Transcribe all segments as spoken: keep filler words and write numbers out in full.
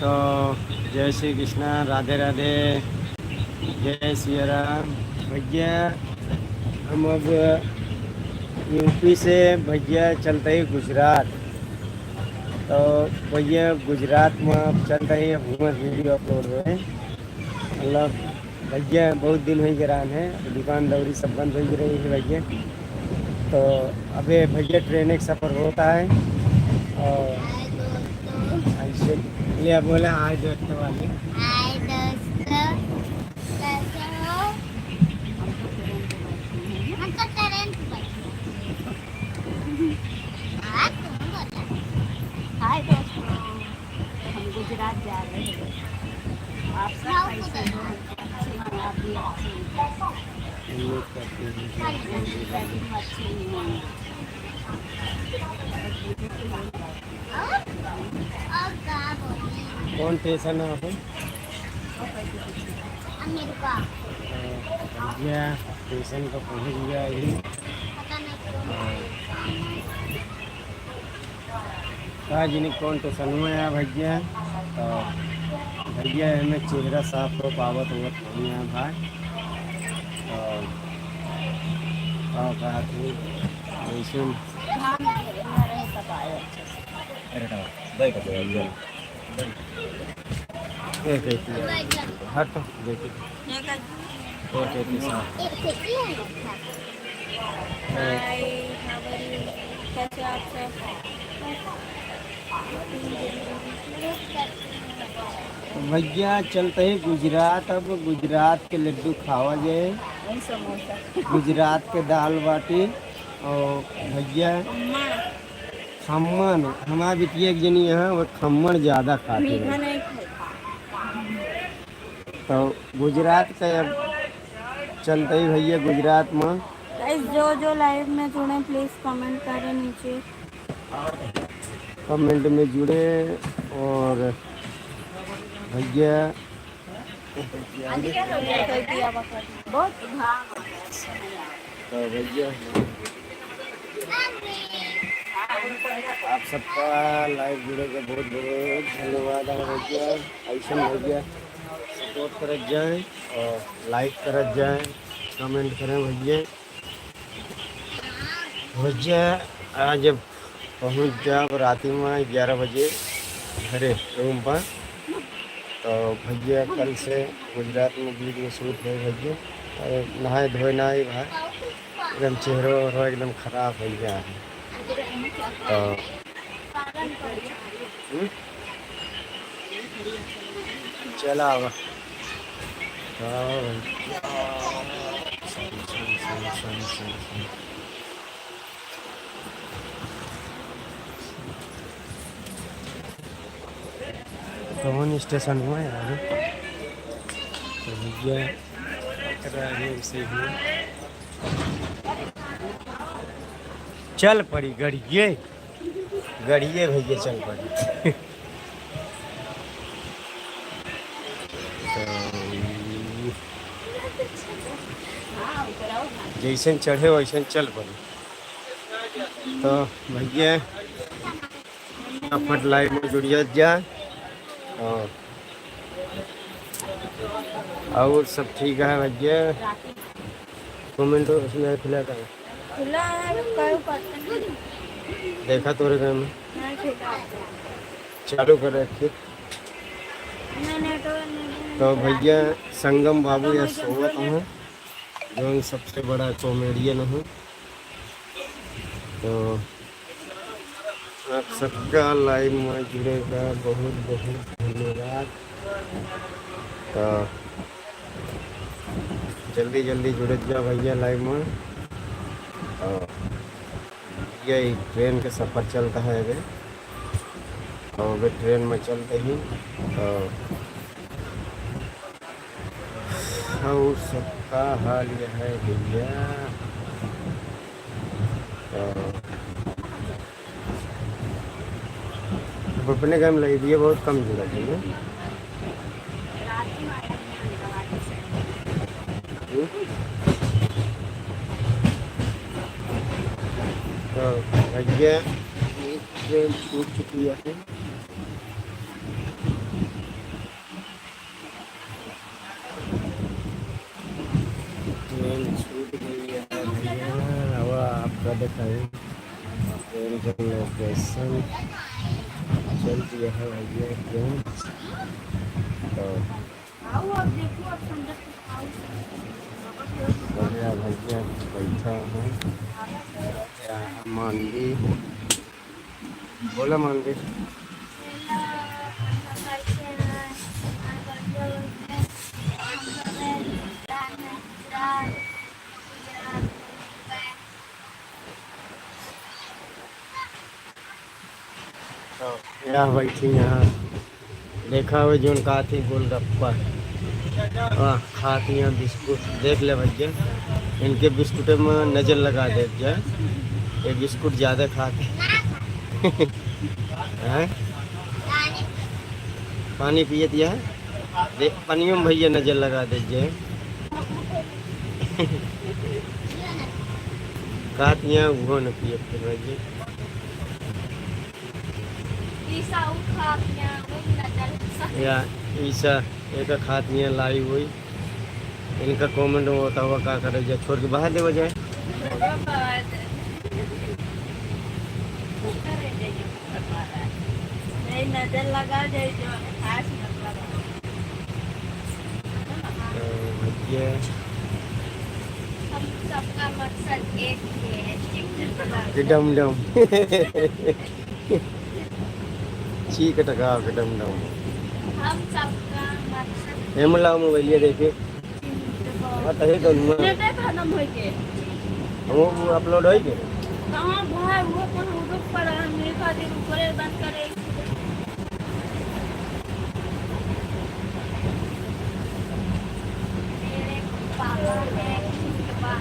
तो जय श्री कृष्णा, राधे राधे, जय सिया राम। भैया, हम अब यूपी से भैया चलते ही गुजरात। तो भैया, गुजरात में अब चलते ही अब हुआँ video upload होए। मतलब भैया बहुत दिन होइ गए रहन है, दुकान दौरी सब बंद होइ रही है भैया। तो अबे भैया train एक सफर होता है और ऐसे ले बोले, "हाय दोस्तों" वाले। हाय दोस्तों, कैसे हो? हम तो ट्रेन पे बैठे हैं। हाँ, तुम बोलो। हाय दोस्तों, हम गुजरात जा रहे हैं। आप सब कैसे हो? अच्छे हैं, आप भी अच्छे हैं। हम लोग करते हैं। हम भी अच्छे ही हैं। कौन स्टेशन है आप? अमेरिका। अ, भैया स्टेशन पर पहुँच गया अभी। पता नहीं कौन। हाँ। का जानी कौन स्टेशन में है भैया। तो भैया हमें चेहरा साफ हो पावत होत नहीं है भाई। तो का कहा थी, जैसे अरे, दे दो, दे दो। एक, एक, एक। हट, देखिए। एक, एक, एक, हाँ। हाय, how are you? कैसे आप सब? भैया, चलते ही गुजरात, अब गुजरात के लड्डू खावा जाए। वही समोसा। गुजरात के दाल बाटी और भैया अम्मा। खम्मन, हमार बिटिया एक जनी है, वो खम्मन ज्यादा खाती मीठा है। नहीं खाई। तो गुजरात का अब चलते ही भैया गुजरात में। Guys, जो जो live में जुड़े, please comment करें नीचे। Comment में जुड़े और भैया बहुत तो भैया, आप सबका live जुड़े के बहुत बहुत धन्यवाद है भैया। ऐसा भैया support करत जाए और like करत जाए, comment करें भैया। भैया, आज अब पहुँच जाब राती में ग्यारह बजे घरे room पर। तो भैया, कल से गुजरात में video shoot है भैया। अरे, नहाए धोए ना आई भाई, एकदम चेहरा वेहरा एकदम खराब हो गया है। तो, हम्म? चला अब। हाँ भाई। कौन स्टेशन हुआ यार? तो भैया, चल पड़ी गड़िए, गड़िए भैया चल पड़ी। तो जैसन चढ़े वैसन चल पड़ी। तो भैया फटाफट live में जुड़िया जाए। और, और सब ठीक है भैया। Comment उसमें खुला था। खुला है, कल करते हैं। देखा तोरे घर में। नहीं खुला। चालू कर रखे। नहीं, network नहीं है। तो भैया संगम बाबू यहाँ सोवत हैं, जो सबसे बड़ा comedian है। तो आप सबका live में जुड़े का बहुत बहुत धन्यवाद। तो जल्दी जल्दी जुड़त जा भैया live में। और ये train के सफर चलता है अबे, और अबे train में चलते ही तो और सबका हाल यह है भैया। तो अब अपने काम live ये बहुत कम जुड़ा है ना। हम्म? तो भैया, ये train छूट चुकी है। दिखाई। ट्रेन के लोकेशन चल दिया है भैया ट्रेन। तो आओ, अब देखो, अब संगत को आओ। बढ़िया भैया बैठा है। या मांगी। बोला मांगी। तो यह बैठी यहाँ, देखा हो जोन का थी गोलगप्पा, हाँ, खाती हैं बिस्कुट। देख ले भैया, इनके बिस्कुट में नजर लगा दे जाए, ये बिस्कुट ज्यादा खाते हैं। पानी पिए दिया है। दे, पनियो में भैया नजर लगा दे जे। खात यहाँ वो न पिए फिर भैया। ईसा उ खात यहाँ, वो नजर। या ईसा एक खात यहाँ लाई हुई। इनका कमेंट में होता हुआ का करे जाए, छोड़ के बाहर देवा जाए। नहीं, नजर लगा दे जो खास मतलब। तो ये हम सबका मकसद एक ही है, चिकन कबाब। डम डम। चीक टका के डम डम। हम सबका मकसद एम लाओ मोबाइलिया देखे। हाँ, तही तो हुआ। नेटे खत्म होई के। वो, वो अपलोड होई के? कहाँ भाई, वो कहाँ उधर पड़ा है, मेरे खातिर ऊपरे बंद करे। मेरे पापा है, मेरे पापा।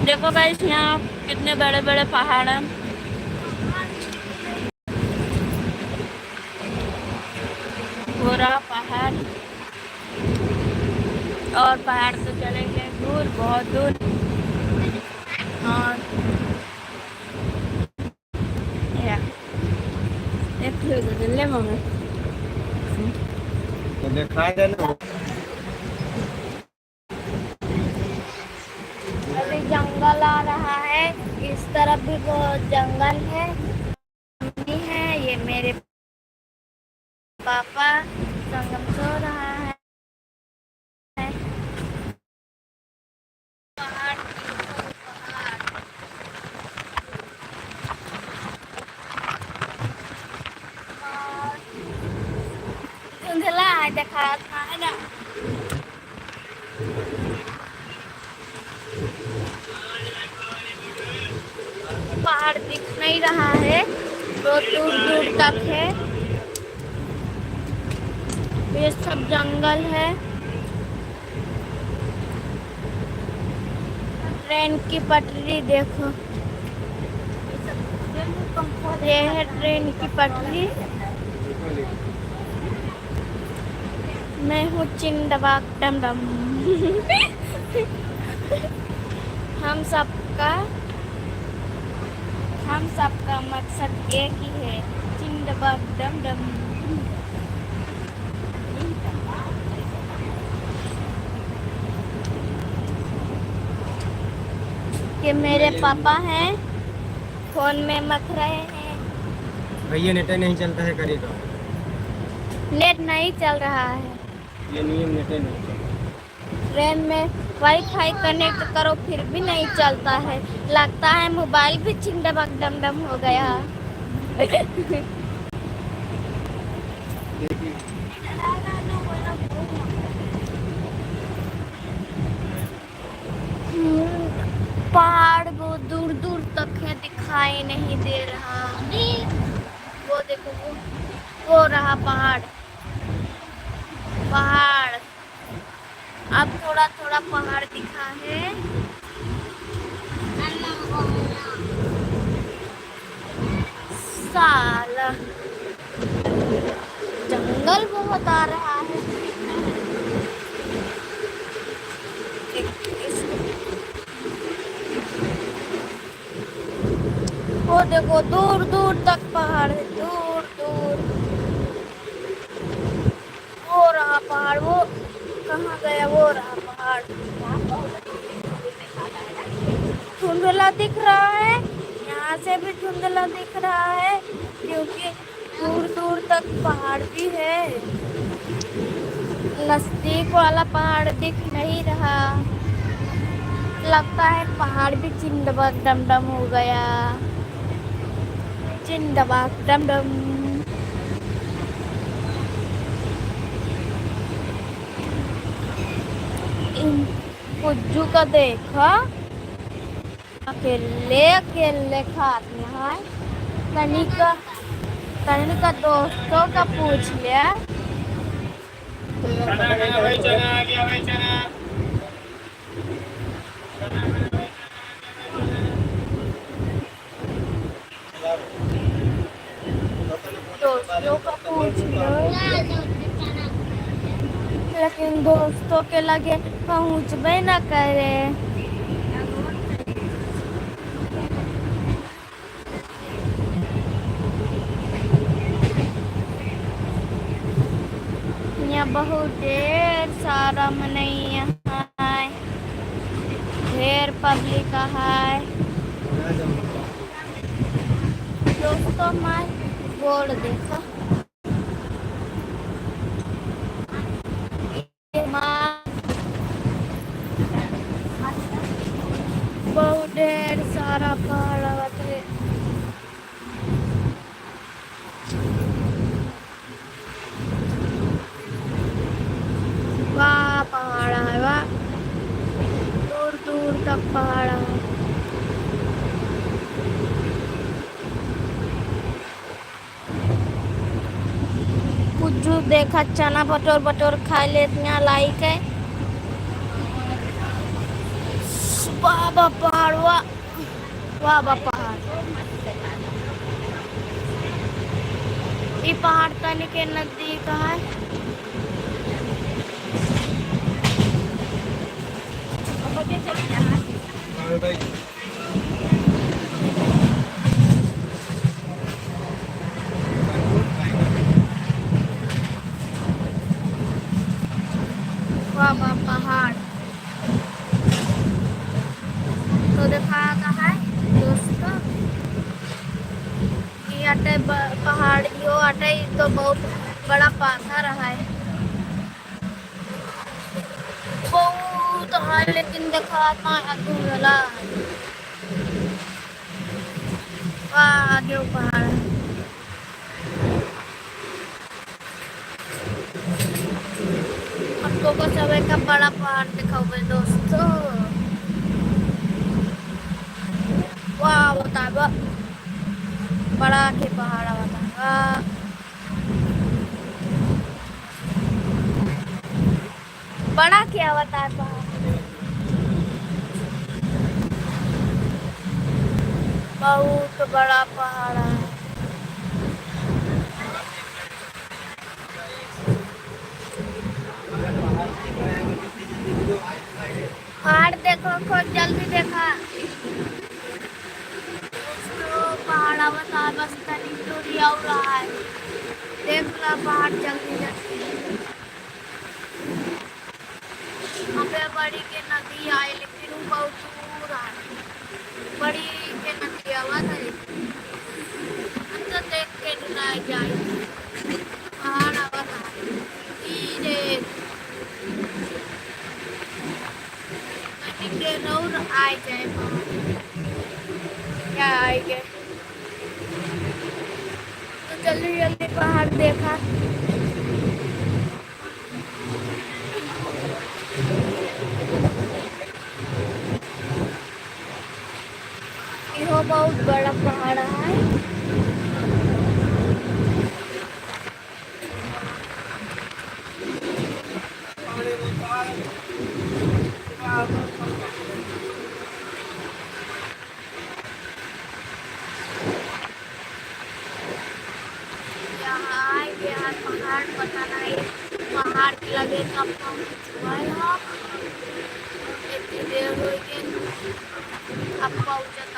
देखो गाइस, यहाँ कितने बड़े बड़े पहाड़ हैं। पूरा पहाड़, और पहाड़ से चलेंगे दूर, बहुत दूर। और या, एक किलो दे दे, ले मम्मी। तो दिखा दे ना। अभी जंगल आ रहा है, इस तरफ भी बहुत जंगल है। मम्मी है, ये मेरे पापा संगम सो रहा है। पहाड़, पहाड़। धुंधला है, देखात ना है ना। पहाड़ दिख नहीं रहा है, बहुत दूर दूर तक है। ये सब जंगल है। ट्रेन की पटरी देखो, ये है ट्रेन की पटरी। मैं हूँ चिंदबाग डम डम। हम सबका, हम सबका मकसद एक ही है, चिंदबाग डम डम। ये मेरे पापा हैं, फोन में मख रहे हैं। भैया, नेट नहीं चलता है, करेगा। नेट नहीं चल रहा है। ये नियम नेट नहीं चलता। ट्रेन में वाईफाई कनेक्ट करो, फिर भी नहीं चलता है। लगता है मोबाइल भी चिंदबाग डम डम हो गया। हम्म, पहाड़ बहुत दूर दूर तक है, दिखाई नहीं दे रहा। वो देखो, वो, वो रहा पहाड़, पहाड़। अब थोड़ा थोड़ा पहाड़ दिखा है। साला जंगल बहुत आ रहा है। एक, इस, देखो, दूर दूर तक पहाड़ है, दूर दूर। वो रहा पहाड़, वो कहाँ गया? वो रहा पहाड़। धुंधला दिख रहा है, यहाँ से भी धुंधला दिख रहा है, क्योंकि दूर दूर तक पहाड़ भी है, नजदीक वाला पहाड़ दिख नहीं रहा। लगता है पहाड़ भी चिंदवा डमडम हो गया, चिंदवा डमडम। इन पुज्जू का देखा, अकेले अकेले खात में है। तनिका, तनिका दोस्तों का पूछ ले। चना आ गया भाई, चना आ गया भाई, चना। दोस्तों का पूछ लो, लेकिन दोस्तों के लगे पहुँचबे न करे। यहाँ बहुत ढेर सारा मनई है, ढेर पब्लिक है। दोस्तों, हमार गोड़ देखो। बहुत ढेर सारा पहाड़ आवत है। वाह, पहाड़ है, वाह। दूर दूर तक पहाड़ है। कुछ देखा, चना बटोर बटोर खाए लेत यहाँ लाई के। वाह, वाह, पहाड़, वाह, वाह, वाह, पहाड़। ई पहाड़ तनी के नजदीक है। वाह, वाह, पहाड़। तो देखा जाता है दोस्तों, ये अटे ब-, पहाड़, यो अटे तो बहुत बड़ा पाथर है। बहुत है, लेकिन देखात ना है, धुंधला है। वाह, आगे वो पहाड़ है। हम तो बस अब एक बड़ा पहाड़ दिखावे दोस्तों। वाह, बतावा, बड़ा के पहाड़ बतावा। बड़ा के अवतार बा। बहुत बड़ा पहाड़ है। पहाड़ देखो, खूब जल्दी देखा। दोस्तों, पहाड़ आवत है, बस तनी दूरी और है। देख ला पहाड़ जल्दी जल्दी। अबे बड़ी के नदी आए, लेकिन वो बहुत दूर आए। बड़ी के नदी आवत है, हम तो देख के डुला जाए। पहाड़ आवत है, ई रे। नदी के रौर आए जाए पहाड़। क्या आए गए? तो जल्दी जल्दी पहाड़ देखा। इहो बहुत बड़ा पहाड़ है। यहाँ आए, यहाँ पहाड़ पता नहीं, पहाड़ के लगे कब पहुँचबे हम। इतनी देर हो गई, अब पहुँचत